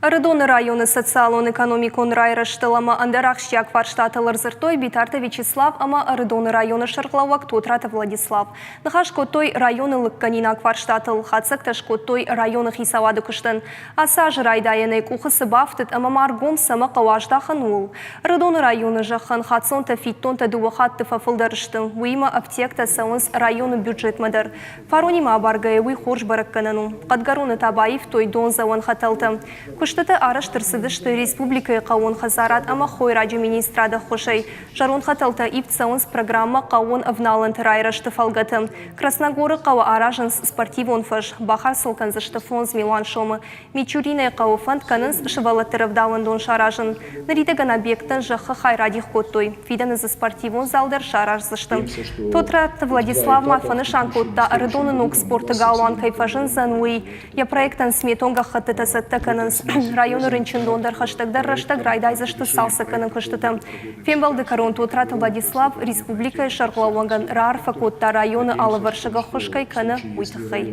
Ӕрыдоны районы социалон-экономикон райрӕзтыл ӕмӕ ӕндӕр ахсджиаг фарстатыл ӕрдзырдтой Битарты Вячеслав ӕмӕ Ӕрыдоны районы сӕргълӕууӕг Тотраты Владислав. Ныхас кодтой районы лыггӕнинаг фарстатыл, хатдзӕгтӕ скодтой районы хицауады куыстӕн. Ацы азы райдайӕнӕй къухы цы бафтыд ӕмӕ ма ргом цӕмӕ хъӕуы аздахын, ууыл. Ӕрыдоны районы зӕххӕн хаццонтӕ фиддонтӕ дыууӕ хатты фӕфылдӕр сты. Уыимӕ ӕфтиӕгтӕ цӕуынц районы бюджетмӕ дӕр. Фаронимӕ абаргӕйӕ уый хорз бӕрӕггӕнӕн у. Хъӕдгӕроны та баивтой дондзӕуӕн хӕтӕлтӕ. Куыстытӕ арӕзт ӕрцыдысты республикӕйы хъӕууон хӕдзарад ӕмӕ хойраджы министрады ӕххуысӕй. Зӕронд хӕтӕлтӕ ивд цӕуынц программӕ Хъӕууон ӕвналӕнты райрӕзты фӕлгӕты. Красногоры хъӕуы аразынц спортивон фӕз, бахардз сыл кӕндзысты 5 милуан сомы. Мичуринӕйы хъӕуы фӕнд кӕнынц сывӕллӕтты рӕвдауӕндон саразын. Ныридӕгӕн объектӕн зӕххы хай радих кодтой. Фидӕны дзы спортивон зал дӕр сараздзысты. Тотраты Владислав ма фӕнысан кодта, Ӕрыдоны ног спорты галуан кӕй фӕзындзӕн, уый. Йӕ проектӕн сметон гӕххӕттытӕ цӕттӕ кӕнынц. Районы рынчындон дӕр хӕстӕгдӕр рӕстӕг райдайдзысты цалцӕг кӕнын куыстытӕ. Фембӕлды кӕрон Тотраты Владислав республикӕйы сӕргълӕууӕгӕн раарфӕ кодта, районы алывӕрсыг ӕххуыс кӕй кӕны, уый тыххӕй.